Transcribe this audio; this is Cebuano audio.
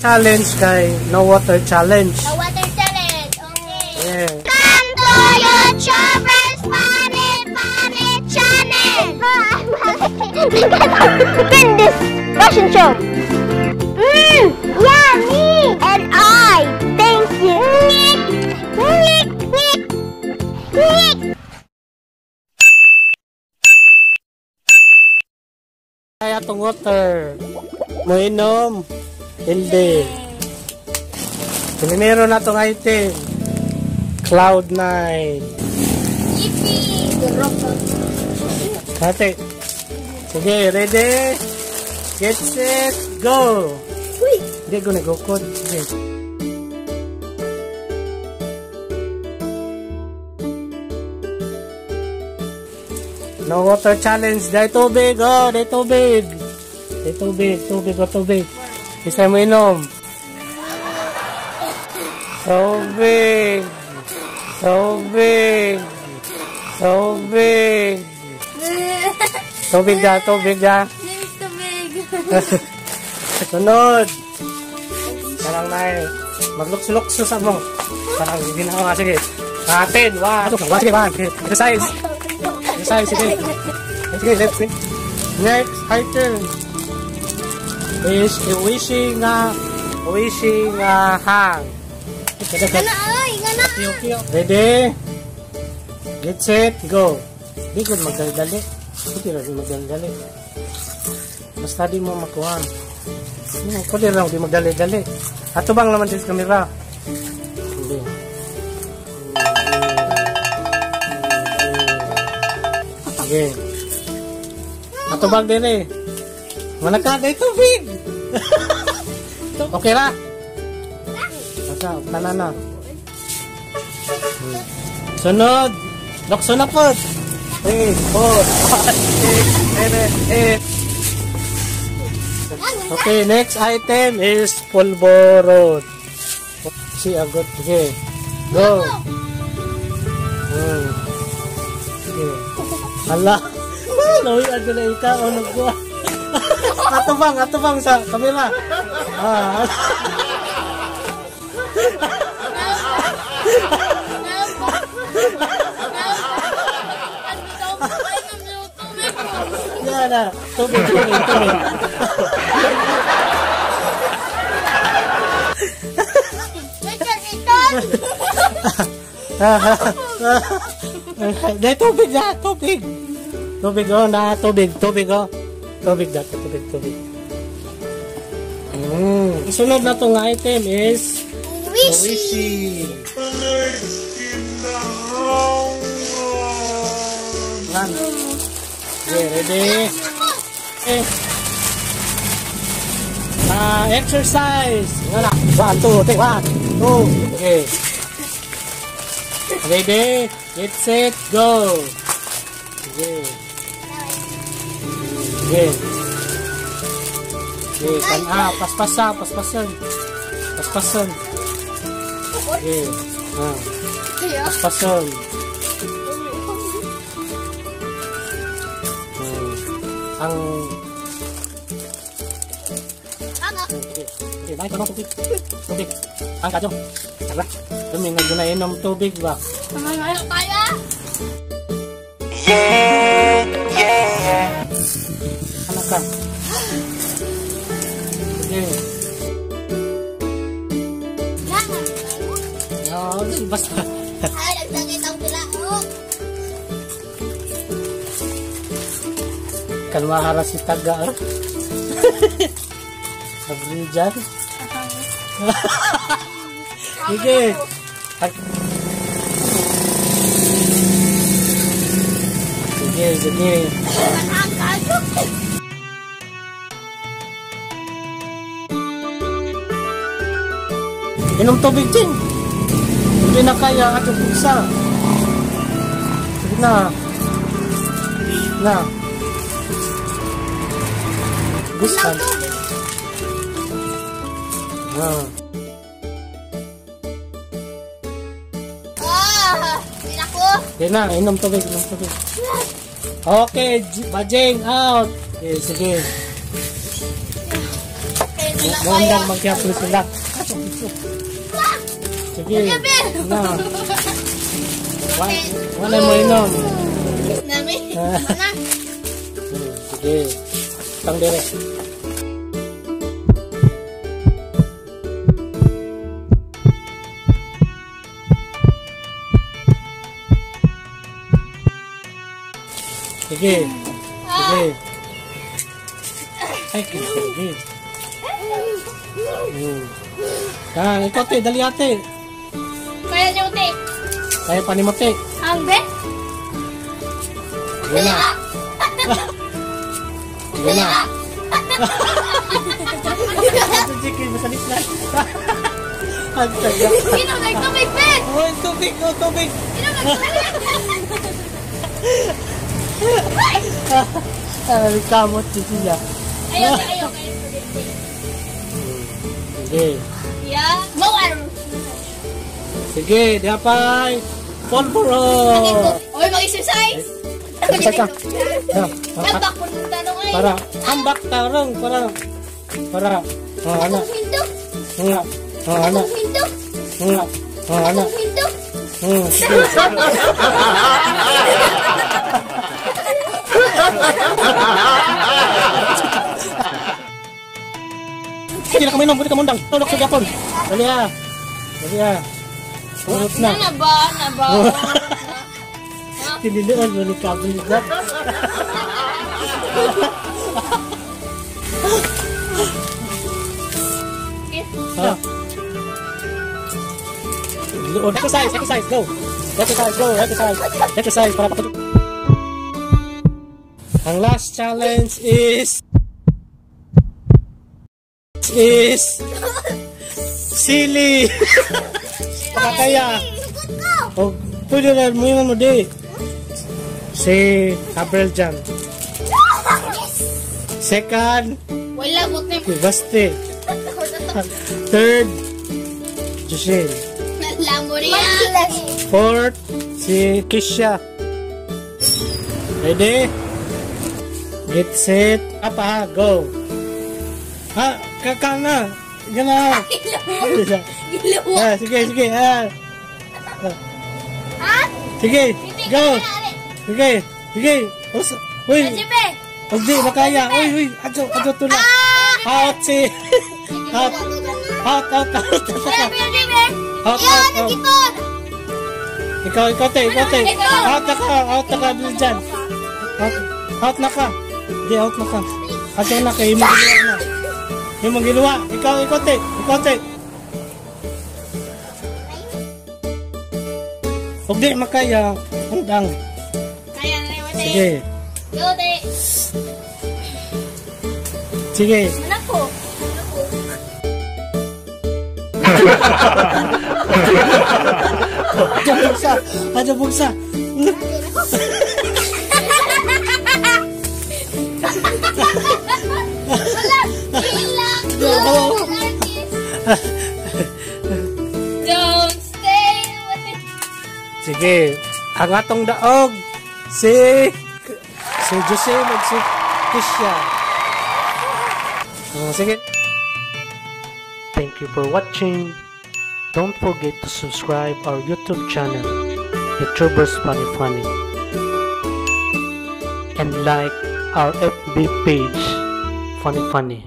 Challenge kay no water challenge. The water challenge. Okay. Yeah. Come to YouTubers Funny Funny Channel. Win this fashion show. Yummy. And I thank you. Nick, Nick, Nick, Nick. Ay atong water. Moinom. Hindi. Primero na itong item. Cloud 9. Yippee! Ate. Sige, ready? Get set, go! Uy! Hindi ko nagukod. Sige. No water challenge. Dahil tubig, oh! Dahil tubig! Dahil tubig, tubig, oh, tubig. Isa mo inom. Tubig. Tubig. Tubig. Tubig da, tubig da. Tubig. Sunod. Parang na maglukso-lukso sa mo. Parang ginawa. Sige. 10, 1, 2, 1, sige, 1. Exercise. Exercise, sige. Sige, left. Next item is a wishing hang. Ngana ay, ngana. Ready? Get set, go. Di ko magdali-dali. Di ko magdali-dali. Basta di mo makuha. Kundi lang di magdali-dali. Ato bang naman din sa kamera? Hindi. Sige. Ato bang din eh. Manaka, day tubig. Okay ra? Basta, tanan na. Sunod. Lokso na po. 3, 4, 5, 6, 7, 8. Okay, next item is pulboron. Si agot. Sige. Go. Sige. Hala. Lawi agad na ikaw. Nagkuha. Atubang sa kamera. Ah. Na, tubig, tubig, tubig. Dahil tubig na, tubig. Tubig oh, na, tubig, tubig oh. Tubig na, tubig, tubig. Sunod na itong item is Wishy. Wishy. Okay, ready? Okay. Exercise. 1, 2, 3, 1, 2. Okay. Ready? Get set, go. Okay. Okay. Okay, paspasa, paspasan. Paspasan. Okay. Paspasan. Ang okay, okay, bye, tubig. Tubig. Ang kadyo. Tara. Dumi nga na inom tubig ba? Kaya. Yeah, yeah. Ano ka? Sige. No, basta. Ay, nagsakit ang tilaok. Kalmahara si taga. Sabi dyan. Sige. Sige, sige. Inom tubig din. Hindi na kaya at pugsa. Sige na. Na. Gusto. Ah. Ah, ako. Sige na, inom tubig, inom tubig. Okay, bajing out. Okay, sige. Okay. Muundang magyapon sila. Sige. Na. Wala mo inom. Nami. Mana? Sige. Tang dire. Sige. Sige. Ay, sige. Ah, ikaw te, dali ate. Kaya niyo te. Kaya pa ni mo te. Ang be? Sige na. Sige na. Sige, masalit na. Ang taga. Inom na tubig, be! Oh, tubig, oh, tubig. Inom na tubig! Ay, kamot siya. Ayaw, ayaw, ayaw. Sige. Yeah. Go, Aaron. Sige, dapay. Polvoro. Oy, mag-exercise! Exercise ka. Tambak po ng tanong ay. Para, ambak tarong, para, para, oh, ana, Hinto! nga, oh, ana, Hinto! nga, oh, ana, Hinto! Sige. Sige na kaminom, pwede ka mundang. Tulok sa gapon. Dali ah. Dali ah. Tulok na. Na ba? Na ba? Tinilian mo ni Kabel na. Ha? Exercise, exercise, go. Exercise, go, exercise. Exercise para pakutok. Ang last challenge is sili. Pakakaya. Oh, pwede na mo yun mo di. Si Gabriel Jan. Second, Wala mo na. Baste. Third, Jocelyn. Lamurian. Fourth, si Kisha. Ready? Get set. Apa, go. Ha, kaka na. Yan na. Giluwa. Ah, sige, sige. Ah. Ha? Sige, go. Sige, sige. Uy, Jipe. hindi, makaya. Uy, uy, adyo, adyo tula. Out si. Out, out, out, out. Out, out, out. Ikaw, ikaw, te, ikaw, te. Out na ka, out na ka, dun dyan. Out, out na ka. Hindi, out na ka. Adyo na kay imong giluwa na. Imong giluwa. Ikaw, ikaw, te, ikaw, te. Huwag di makaya. Undang. Kaya na rin, te. Sige. Go, te. Sige. Anak ko. Adyo bugsa. Adyo bugsa. Wala. Ilang. Don't stay away. Sige. Ang atong daog si Jose ug si Kisha. Oh, sige. Thank you for watching. Don't forget to subscribe our YouTube channel, YouTubers Funny Funny, and like our FB page, Funny Funny.